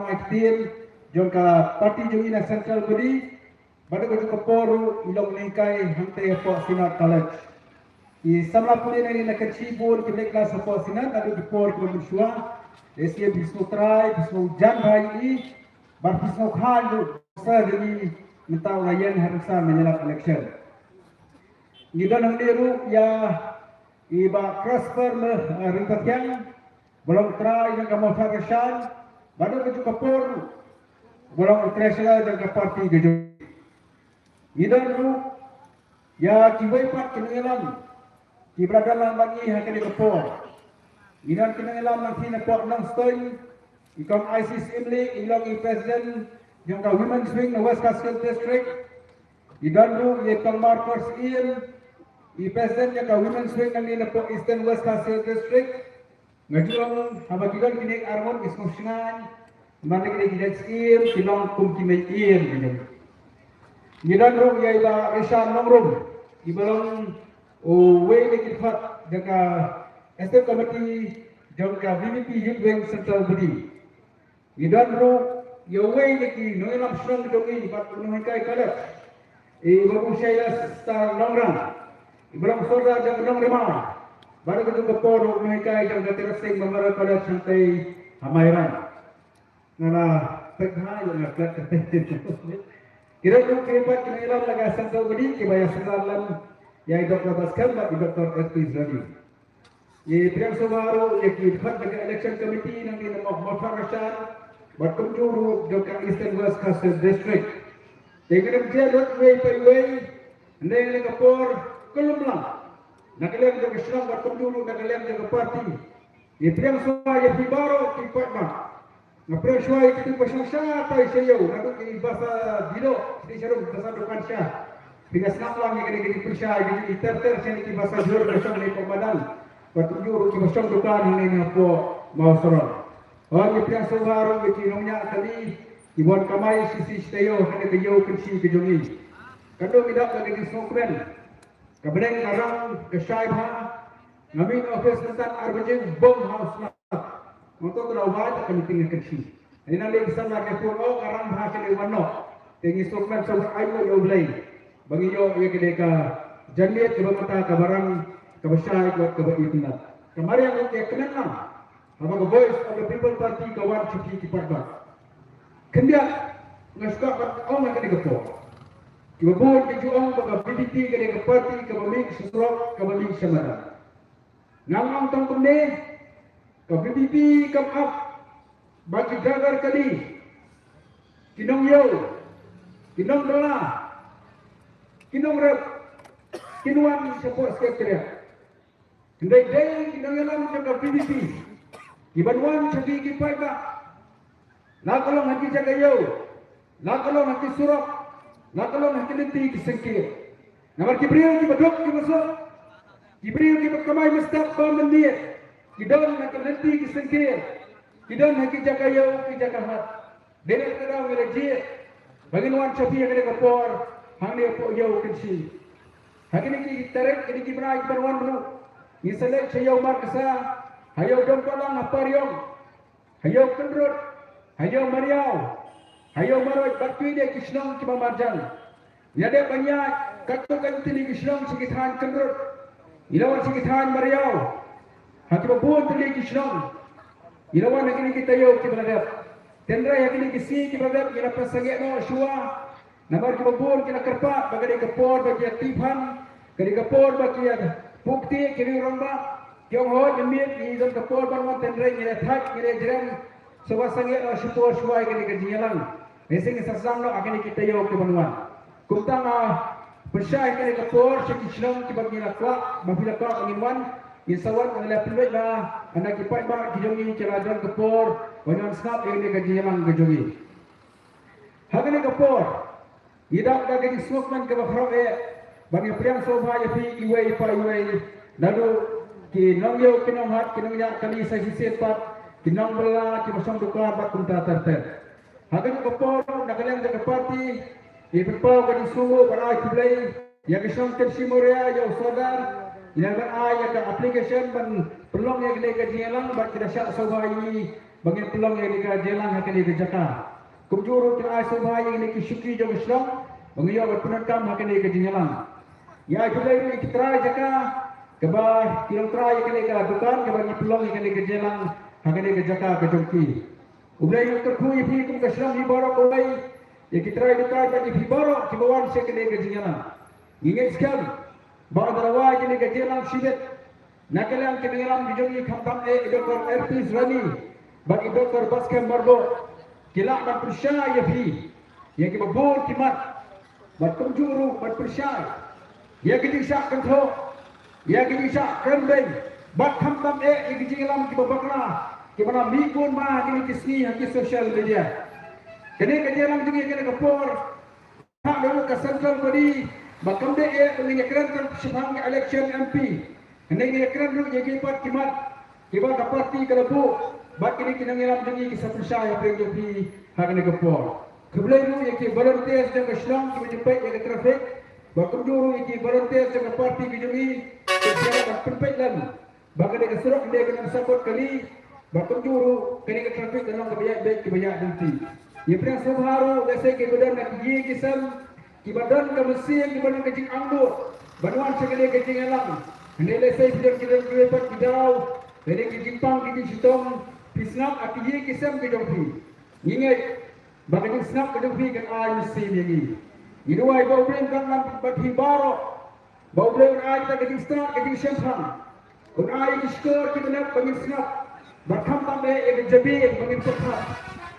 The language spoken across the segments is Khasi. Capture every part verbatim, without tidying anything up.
Ai ktien jong ka party jong i na Central Body, bad ka jong ka por ruh i long lyngkai hangtei hapoh Synod College. I samla pule na i na ka chi bun ki lek la hapoh Synod, naduh ki por ki mynshuwa. Ïa siem phi sngewtrai, phi sngew jan bha ïa i, bad phi sngew khan ruh sa jong i, mynta u la ïeng ha rynsan mynta election. Ngi don hangne ruh ïa i Bah Prosper Me, eh, Ringpathiang, ba long trai jong ka Mawthadraishan, bad ka jong ka por ruh ba long treasurer jong ka party ka jong. Ngi don ruh ïa kiwei pat ki nongïalam kiba la don lang bad ngi ha kane ka por. Ngi don ki nongïalam nangtei na pdeng Nongstoiñ, i Kong Isis Imli, i long i president jong ka Women's Wing na West Khasi Hills District. I don ruh i Kong Marcos Ïein, i president jong ka Women's Wing nangne na pdeng Eastern West Khasi Hills District. Nga ju ong haba ki don kine arngut ki sngewsynei, namar kine ki jait syiem ki long kum ki mei ïein ki jong. Ngi don ruh ïa i Bah Rishan Nongrum, iba long uwei na ki dkhot jong ka Executive Committee jong ka V P P Youth Wing Central Body. Ngi don ruh ïa uwei na ki nongïalam shnong jong ngi bad u nonghikai college, i Babu Shailesh Star Nongrang, iba long sordar jong ka Nongrimai, bad ka jong ka por ruh u nonghikai jong ka Tirot Sing Memorial College hangtei ha Mairang. Nga la peit bha ïa nga klet. Ki don ruh ki pat ki nongïalam na ka Central Body kiba ïa sordar lem ïa i Doctor Baskem bad i Doctor S P Zodi. Ngi pdiang sngewbha ruh ïa ki dkhot jong ka election committee nangne na Mawthadraishan bad kumjuh ruh jong ka Eastern West Khasi Hills District. Te ngin ym jia lut iwei pa iwei, hynrei ha kane ka por, ka lum lang na ka liang jong ka shnong bad kumjuh ruh na ka liang jong ka party. Ngi pdiang sngewbha ïa phi baroh ki paidbah. Nga pdiang shuwa ïa kito kiba shong shatai sha ïew, naduh ki basa Dido, ki sharum, basa Dukan Shah. Phi la sngap lang ïa kine ki pyrshah, ïa kine ki ter ter sha kine ki basa jhur ba shong hapoh madan. Bad kumjuh ruh kiba shong dukan hangne hapoh Mawshynrut. Ngi pdiang sngewbha ruh ïa ki nongñiah kali kiba wan kamai shi shi shi taïew ha kane ka ïew Kynshi ka jong ngi. Katno ngi dap da ka jingsngewkmen. Ka bneng ka rang ka shai bha. Nga mih na office mynta ar baje bom ha u sla. Nga to ka dau bai ta ka meeting ka Kynshi. Ïa na lei ki samla ki phone, oh, ka rang bha, ka lei wan noh. Te ngi sngewkmen sngewbha, ai nguh ïa U Blei ba ngi ïoh ïa kane ka janmiet kaba mynta kaba rang, kaba shai, kaba, kaba itynnad. Ka mariang ka kmen lang haba ka Voice of the People Party ka wan sha phi ki paidbah. Khyndiat nga sngewbha ban ong ha kane ka por, kiba bun ki ju ong ba ka V P P kane ka party kaba mih sha surok, kaba mih sha madan. Nga ong tang kumne, ka V P P kam ap ba ki driver kali, ki nongïew, ki nongbylla, ki nongrep kin wan shapoh Secretariat. Hynrei dei ki nongïalam jong ka V P P kiban wan sha ki, ki paidbah. La ka long ha ki jaka ïew, la ka long ha ki surok, la ka long ha ki lynti ki syngkien. Namar ki briew kiba duk kiba suk, ki briew kiba kamai mynstep ba mynmiet, ki don ha ki lynti ki syngkien, ki don ha ki jaka ïew, ki jaka hat. Dei na kata ka daw ngi la jied ba ngin wan sha phi ha kane ka por hangne hapoh ïew Kynshi. Ha kine ki tarik, kine ki bnai kiban wan ruh, ngin sa leit sha ïew Marksa, ha ïew Dongpalang ha Pariong, ha ïew Kyndrut, ha ïew Mariaw, ha ïew Marweit bad kiwei de ki shnong kiba marjan. Ïa dei ban ïaid katto katne tylli ki shnong, sha ki thaiñ Kyndrut, ngi la wan sha ki thaiñ Mariaw, ha kiba bun tylli ki shnong ngi la wan ha kine ki taïew kiba la dep. Hynrei ha kine ki sngi kiba la dep ngi la pynsangeh noh shuwa. Namar kiba bun ki la kyrpad ba ka dei ka por ba ki ïa tip phan, ka dei ka por ba ki ïa puk ti ki riew rangbah. Ki ong hooid mynmiet ngi don ka por ban wan, hynrei ngi la thait, ngi la jrem. Sngewbha sangeh noh shipor shuwa ïa kane ka jingïalang. Hynrei ngin sa sdang noh ha kine ki taïew kiban wan. Kumta nga pynshai ha kane ka por sha ki shnong kiba ngi la kwah, ba phi la kwah ba ngin wan, ngin sa wan, ngi la pynbeit ba na ki paidbah ki jong ngi ki la don ka por ban wan sngap ïa kane ka jingïalang ka jong ngi. Ha kane ka por ngi dap da ka jingsngewkmen kaba khraw eh ba ngi pdiang sngewbha ïa phi iwei pa iwei, naduh ki nongïew, ki nonghat, ki nongñiah kali, sa shisien pat ki nongbylla, kiba shong dukan bad kumta ter ter. Ha kane ka por na ka liang jong ka party ngi pynpaw ka jingsngewnguh bad ai khublei ïa ka shnong Kynshi Mawria, ïa u Sordar, ïa ban ai ïa ka application ban pynlong ïa kane ka jingïalang bad ki da shah sngewbha ïa ngi ba ngin pynlong ïa kane ka jingïalang ha kane ka jaka. Kumjuh ruh ki la ai sngewbha ïa kine ki shuki jong ka shnong ba ngin ïoh ban pyndonkam ha kane ka jingïalang. Ïa khublei ruh ïa ki trai jaka kiba ki long trai ïa kane ka dukan kaba ngi pynlong ïa kane ka jingïalang ha kane ka jaka ka jong ki. U Blei un kyrkhu ïa phi kum ka shnong hi baroh kawei, ïa ki trai dukan bad ïa phi baroh kiba wan sha kane ka jingïalang. Ngi ngeit skhem ba u da rwai kane ka jingïalang shibit. Na ka liang ki nongïalam ki jong ngi khamtam eh i Doctor Erpis Rani bad i Doctor Batskhem Myrboh ki lah ban pynshai ïa phi ïa kiba bun ki mat bad kumjuh ruh ban pynshai ïa ki jingshah kynthoh, ïa ki jingshah kren beiñ bad khamtam eh ïa ki jingïalam kiba bakla kiba la mih bun ma ha kine ki sngi ha ki social media. Kane ka jingïalang jong ngi ha kane ka por Ka dei ka central body ba kam dei eh ba ngin ïakren tang shaphang ka election M P. Hynrei ngin ïakren ruh ïa ki pat ki mat kiba ka party ka la buh bad kine ki nongïalam jong ngi ki sa pynshai hapdeng jong phi ha kane ka por. Khublei ruh ïa ki volunteers jong ka shnong kiba ju peit ïa ka traffic bad kumjuh ruh ïa ki volunteers jong ka party ka jong ngi kiba pynpeit lem. Ba kane ka surok kane ka nang sangkut kali, ba kumjuh ruh kane ka traffic ka long kaba ïaid beit kiba ïaid lynti. Ïa pdiang sngewbha ruh lehse kiba don na ki ïing ki sem kiba don ka mynsiem kiba don ka jingangnud ban wan sha kane ka jingïalang. Hynrei lehse phi don ki don kiwei pat ki daw, lane ki jingpang ki jingshitom, phi sngap ha ki ïing ki sem ki jong phi. Ngi ngeit ba ka jingsngap ka jong phi kan ai mynsiem ïa ngi. Ngi duwai ba U Blei un kyrkhu bad phi baroh. Ba U Blei un ai kita ka jingstad ka jingshemphang. Un ai ki shkor kiba nep ba ngin sngap. Bad khamtam eh ïa ka jabieng ba ngin pyrkhat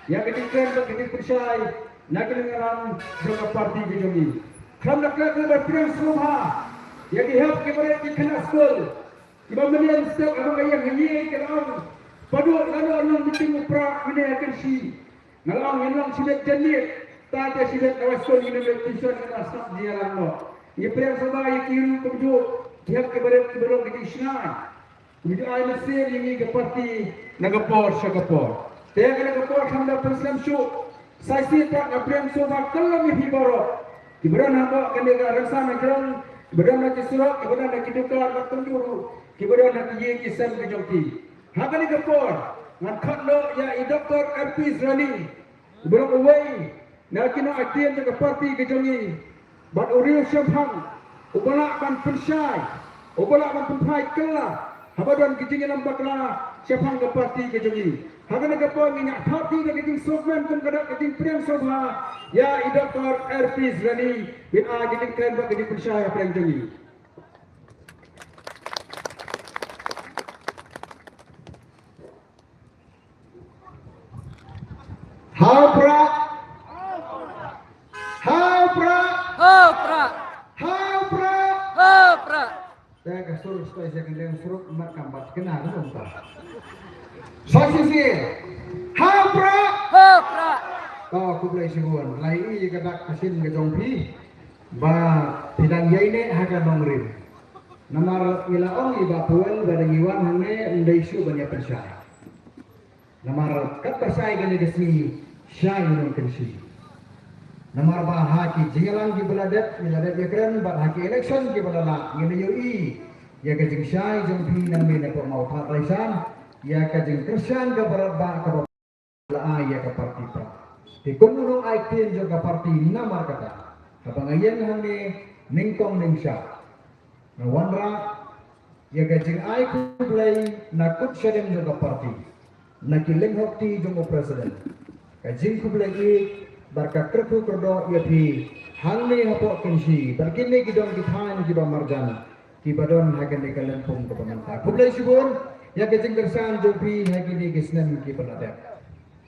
ïa ka jingkren bad ka jingpynshai na ka jingïalang jong ka party ka jong ngi. Khlem da klet ruh ba pdiang sngewbha ïa ki hep ki barit ki khynnah skul kiba mynnin step haba nga ïeng ha ïing ki la ong, "Padu lano nong meeting u Prah mynne ha Kynshi." Nga la ong ngin long shibit janmiet, ta te shibit ka wai skul ngin leit tuition ngin ym sngap jingïalang noh. Ngi pdiang sngewbha ïa ki ruh kumjuh, ki hep ki barit kiba long ki jingshngaiñ. Kumjuh ai mynsiem ïa ngi ka party na ka por sha ka por. Te kane ka por khlem da pynslem shuh, sa shisien pat nga pdiang sngewbha kyllon ïa phi baroh. Kiba don hapoh kane ka rynsan na jrong, kiba don na ki surok, kiba don na ki dukan bad kumjuh ruh kiba don na ki ïing ki sem ki jong ki. Ha kane ka por ngan khot noh ïa i Doctor Erpis Rani, uba long uwei na ki nongaitien jong ka party ka jong ngi bad u riew shemphang uba lah ban pynshai, uba lah ban pynphai kylla haba don ki jingïalam bakla shaphang ka party ka jong ngi. Ha kane ka por ngi ñiah thap da ka jingsngewkmen kum ka dak ka jingpdiang sngewbha ïa i Doctor Erpis Rani ban ai ka jingkren bad ka jingpynshai hapdeng jong ngi. Ha u Prah! Ha u Prah! Ho Prah! Ha u Prah! Ho Prah! Te ka sur stai se kan deng suruk mat kam bat kena ka sum ta. Sa shisien. Ha u Prah! Ho Prah! To khublei shibun. Lai i ka dak ka shin ka jong phi. Ba phi dang ïaineh ha ka nongrim. Namar ngi la ong i Bah Puan ba dang ngi wan hangne ym dei shuh ban ïa pynshai. Namar katba shai kane ka sngi shai ngi nong Kynshi. Namar ba ha ki jingïalang kiba la dep ngi la dep ïakren bad ha ki election kiba la lah ngi la ïohi ïa ka jingshai jong phi nangne na pdeng Mawthadraishan ïa ka jingkyrshan kaba radbah kaba la ai ïa ka party Prah. Te kum u nongaiktien jong ka party namar kata haba nga ïeng hangne nyngkong nyngshah nga wanrah ïa ka jingai khublei na kut shadem jong ka party, na ki lynghokti jong u president. Ka jingkhublei ïeit bad ka kyrkhu kyrdoh ïa phi hangne hapoh Kynshi bad kine ki dong ki thaiñ kiba marjan kiba don ha kane ka lympung kaba mynta. Khublei shibun ïa ka jingkyrshan jong phi ha kine ki snem kiba la dep.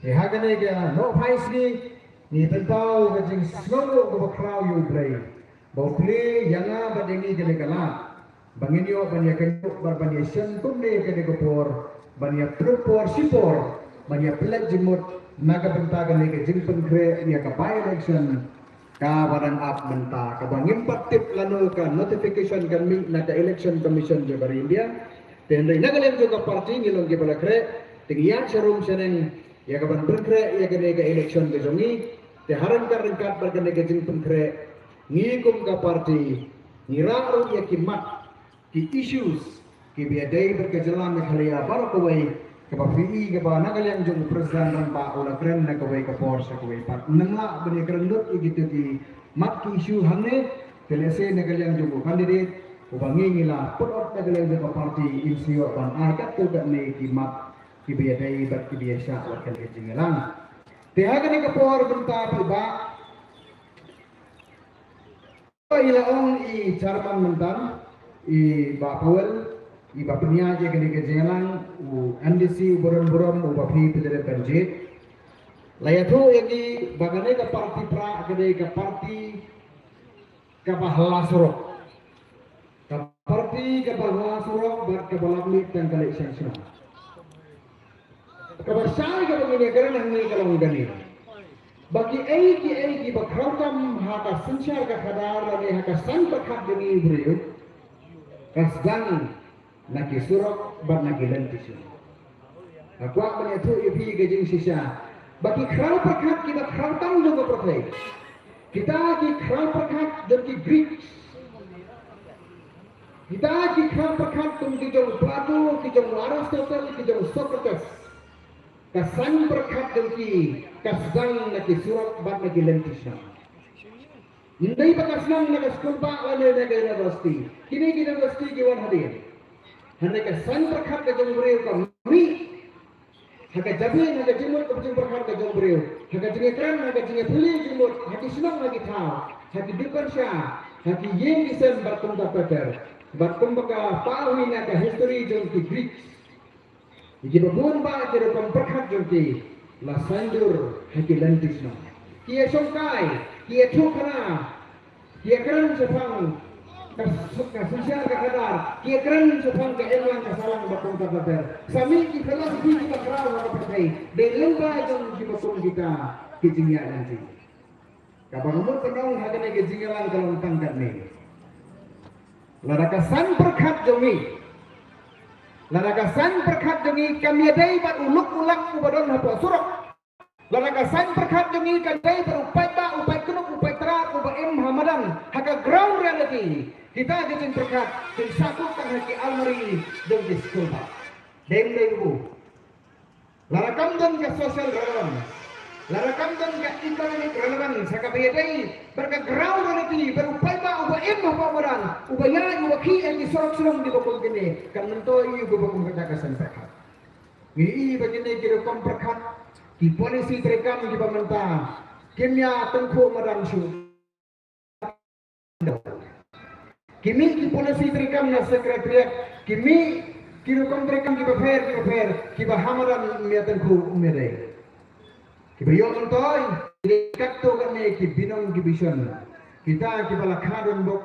Te ha kane ka nohphai sngi ngi pynpaw ka jingsngewnguh kaba khraw ïa U Blei ba U Blei ïa nga bad ïa ngi kane ka lad ba ngin ïoh ban ïa kynduh bad ban ïa shem kumne kane ka por ban ïa pynduh por shipor ban ïa pynleit jingmut na ka bynta kane ka jingpynkhreh ïa ka by-election kaba dang ap mynta kaba ngim pat tip lano ka notification kan mih na ka Election Commission jong ka ri India. Te hynrei na ka liang jong ka party ngi long kiba la khreh te ngi ïaid sharum shaneng ïa ka ban pynkhreh ïa kane ka election ka jong ngi. Te ha ryngkat ryngkat bad kane ka jingpynkhreh ngi kum ka party ngi rah ruh ïa ki mat ki issues kiba ïadei bad ka jylla Meghalaya baroh kawei. Kaba phi i kaba na ka liang jong u president rangbah u la kren na kawei ka por sha kawei pat. Nang lah ban ïakren lut ïa kito ki mat ki issue hangne, te lehse na ka liang jong u candidate uba ngi ngi la put up na ka liang jong ka party, in sa ïoh ban ai katto katne ki mat kiba ïadei bad kiba ïashah bad kane ka jingïalang. Te ha kane ka por mynta phi bah, i la ong i chairman mynta, i Bah Powell, iba pynïaid ïa kane ka jingïalang, u M D C u burom burom uba phi phi la dep ban jied. La ïathuh ïa ngi ba kane ka party Prah ka dei ka party kaba hla surok. Ka party kaba hla surok bad kaba lap mih tang ka leit sha shnong. Kaba shai kaba ngin ïakren hangne ka long kane. Ba kiei kiei kiba khraw tam ha ka synshar ka khadar lane ha ka saiñ pyrkhat jong ngi briew, ka sdang na ki surok bad na ki lynti shnong. Nga kwah ban ïathuh ïa phi ka jingshisha ba ki khraw pyrkhat kiba khraw tam jong ka pyrthei, kita ki khraw pyrkhat jong ki Greek, kita ki khraw pyrkhat kum ki jong Plato, ki jong Aristotle, ki jong Socrates, ka saiñ pyrkhat jong ki ka sdang na ki surok bad na ki lynti shnong. Ym dei ba ka sdang na ka skulbah lane na ka university. Kine ki university ki wan hadien. Hynrei ka saiñ pyrkhat ka jong u briew ka mih ha ka jabieng, ha ka jingmut ka jingpyrkhat ka jong u briew, ha ka jingïakren, ha ka jingïaphylliew jingmut, ha ki shnong, ha ki thaw, ha ki dukan sha, ha ki ïing ki sem bad kumta ter ter. Bad kumba ka pah ïa ka history jong ki Greek, ïa kiba bun bah ki rukom pyrkhat jong ki la saiñdur ha ki lynti shnong. Ki ïashongkai, ki ïathuhkhana, ki ïakren shaphang ka, ka synshar ka khadar, ki ïakren shaphang ka imlang ka sahlang bad kumta ter ter. Sa mih ki philosophy kiba khraw ha ka pyrthei, dei lyngba jong kiba kum kita ki jingïaid lynti. Kaba nga mut ban ong ha kane ka jingïalang ka long tang katne. Lada ka saiñ pyrkhat jong ngi, lada ka saiñ pyrkhat jong ngi kam ïadei bad u luk u lak uba don hapoh surok, lada ka saiñ pyrkhat jong ngi kam ïadei bad u paidbah, u paidknop, u paidtrai uba im ha madan, ha ka ground reality, kita ki jingpyrkhat kin sahkut tang ha ki almari jong ki skulbah. Dei ym dei ruh. Lada kam don ka social relevance, lada kam don ka economic relevance ha kaba ïadei bad ka ground reality, bad u paidbah uba im hapoh madan, uba ïaid uba khih ha ki surok shnong kiba kum kine, kan myntoi ïa u ba kum kata ka saiñ pyrkhat. Ngi i ba kine ki rukom pyrkhat, ki policy treikam kiba mynta kim ïa tyngkhuh madan shuh. Ki mih ki policy treikam na Secretariat, ki mih ki rukom treikam kiba pher kiba pher, kiba ha madan ym ïa tyngkhuh, ym ïa dei. Kiba ïoh myntoi, ki dei katto katne ki binong ki bishon. Kita kiba la kha donbok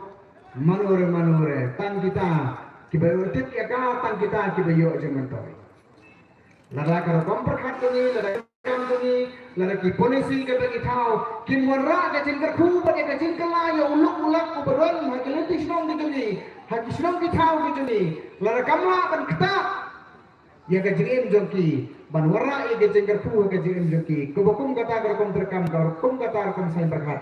mano re mano re, tang kita kiba ïoh tip ïa ka, tang kita kiba ïoh jingmyntoi. Lada ka rukom pyrkhat jong ngi, lada ka kam jong ngi, lada ki policy kaba ngi thaw kim wanrah ka jingkyrkhu bad ïa ka jingkylla ïa u luk u lak uba don ha ki lynti shnong ki jong ngi, ha ki shnong ki thaw ki jong ngi, lada kam lah ban ktah ïa ka jingim jong ki, ban wanrah ïa ka jingkyrkhu ha ka jingim jong ki, kaba kum kata ka rukom treikam, kaba kum kata ka rukom saiñ pyrkhat,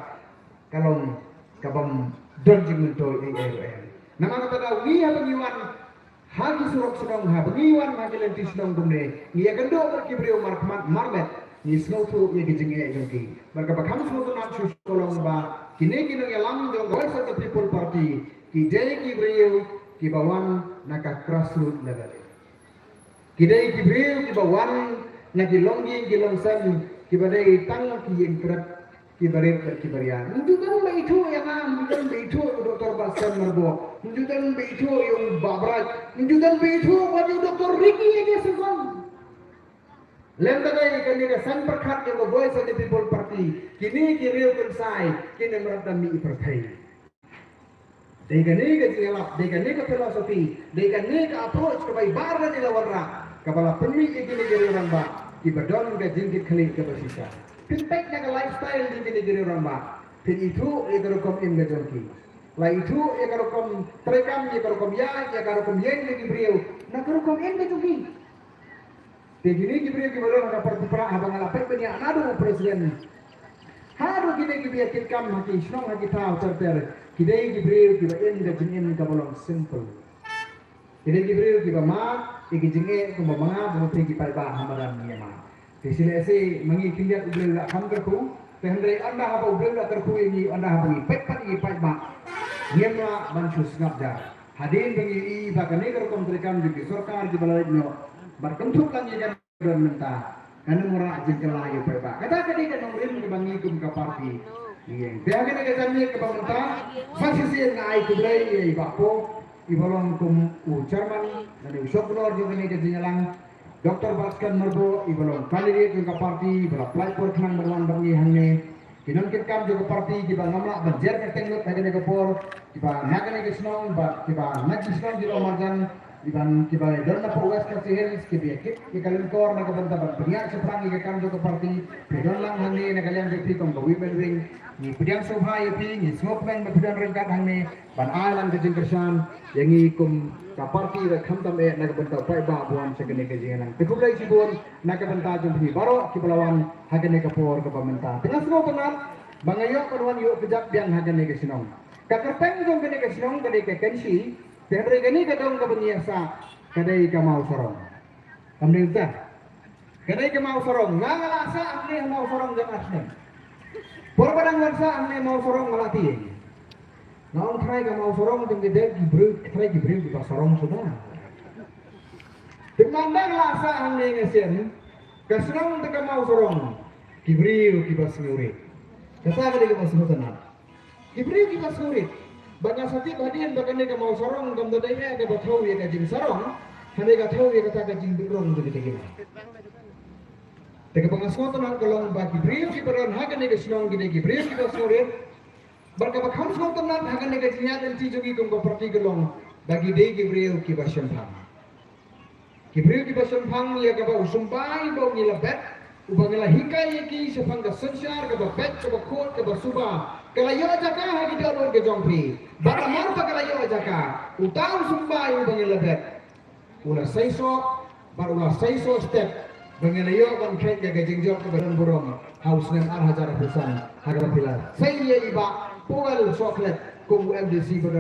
ka long kabym don jingmyntoi ei ei ruh em. Namar kata da ngi haba ngi wan ha ki surok shnong, haba ngi wan ha ki lynti shnong kumne, ngi ïakynduh bad ki briew markhmat marmet, ngi sngewthuh ïa ki jingeh jong ki. Bad kaba kham sngewtynnat shuh shuh ka long ba kine ki nongïalam jong ka Voice of the People Party ki dei ki briew kiba wan na ka grassroots level. Ki dei ki briew kiba wan na ki longïing ki longsem, kiba dei tang ki ïing krep, kiba rit bad kiba riang. Ym ju don ba ithuh ïa nga, ym ju don ba ithuh ïa u Doktor Batsen Myrboh, ym ju don ba ithuh ïa u Bah Bright, ym ju don ba ithuh ïa u Doktor Ricky J J Syngkon. Lem ka dei kane ka saiñ pyrkhat jong ka Voice of the People Party, kine ki riew kynsai, kine mrad da mih pyrthei. Dei kane ka jingïalap, dei kane ka philosophy, dei kane ka approach kaba i Bah Ardent i la wanrah, kaba la pynmih ïa kine ki riew rangbah kiba don ka jingkitkhlieh kaba shisha. Phin peit na ka lifestyle jong kine ki riew rangbah, phin ithuh ïa ka rukom im ka jong ki. La ithuh ïa ka rukom treikam, ïa ka rukom ïaid, ïa ka rukom ïeng jong ki briew na ka rukom im ka jong ki. Te kine ki briew kiba don ha ka party Prah, haba nga la peit bniah naduh u president haduh kine kiba ïa kitkam ha ki shnong ha ki thaw ter ter, ki dei ki briew kiba im ka jingim kaba long simple. Ki dei ki briew kiba mad ïa ki jingeh kumba ma nga bad phi ki paidbah ha madan ngi ïa mad. Te shu lehse ma ngi khyndiat U Blei u la kham kyrkhu. Te hynrei ynda haba U Blei u la kyrkhu ïa ngi, ynda haba ngi peit pat ïa ki paidbah, ngim lah ban shu sngap jar. Hadien ba ngi ïohi ba kane ka rukom treikam jong ki sorkar kiba la leit noh bad kynthup lang ïa ka don mynta, kan ym wanrah jingkylla ïa u paidbah. Kata ka dei ka nongrim kaba ngi kum ka party ngi ïeng. Te ha kane ka janmiet kaba mynta, sa shisien nga ai khublei ïa i Bah Pop, iba long kum u chairman lane u shopkeeper jong kane ka jingïalang, Doctor Batskhem Myrboh, iba long candidate jong ka party, iba la pynlait por khnang ban wan bad ngi hangne. Ki nongkitkam jong ka party kiba ngam lah ban jer kyrteng lut ha kane ka por, kiba na kane ka shnong bad kiba na ki shnong kiba marjan, kiba, kiba don na poh West Khasi Hills, kiba ïa kit ïa ka lyngkor na ka bynta ban pynïaid shaphrang ïa ka kam jong ka party. Phi don lang hangne na ka liang jong phi kum ka women wing. Ngi pdiang sngewbha ïa phi, ngi sngewkmen ba phi don ryngkat hangne ban ai lang ka jingkyrshan ïa ngi kum ka party, ruh khamtam eh na ka bynta u paidbah ba wan sha kane ka jingïalang. Te khublei shibun na ka bynta jong phi baroh kiba la wan ha kane ka por kaba mynta. Te nga sngewtynnat ba nga ïoh ban wan ïuh kjat biang ha kane ka shnong. Ka kyrteng jong kane ka shnong ka dei ka Kynshi, te hynrei kane ka dong kaba ngi ïa sah ka dei ka Mawsarong. Kam dei, ka dei ka Mawsarong. Nga, nga la sah hangne ha Mawsarong jong nga snem. Por ba dang wan sah hangne Mawsarong nga la tieng. Nga ong, trai ka Mawsarong jong ki dei ki briew, trai ki briew kiba sarong suda. Te mynta nga la sah hangne nga shem, ka shnong te ka Mawsarong, ki briew kiba sngewrit. Kata ka dei kaba sngewtynnat. Ki briew kiba sngewrit. Ba nga sa tip hadien ba kane ka Mawsarong kam da dei eh kaba thew ïa ka jingsarong, hynrei ka thew ïa kata ka jingbitrong jong kita ki. Te kaba nga sngewtynnat ka long ba ki briew kiba don ha kane ka shnong ki dei ki briew kiba sngewrit. Bad kaba kham sngewtynnat ha kane ka jingïaid lynti jong ngi kum ka party ka long ba ki dei ki briew kiba shemphang. Ki briew kiba shemphang ïa kaba u symbai ba ngi la bet, uba ngi la hikai ïa ki shaphang ka synshar kaba beit, kaba khuid, kaba suba, ka la ïoh jaka ha ki dohnud ka jong phi. Bad namar ba ka la ïoh jaka, uta u symbai uba ngi la bet, u la seisoh, bad u la seisoh step ba ngi la ïoh ban kheit ïa ka jingjop kaba don burom ha u snem ar hajar arphew san, ha kaba phi la sei ïa i Bah Powell Sohkhlet kum u MDC ba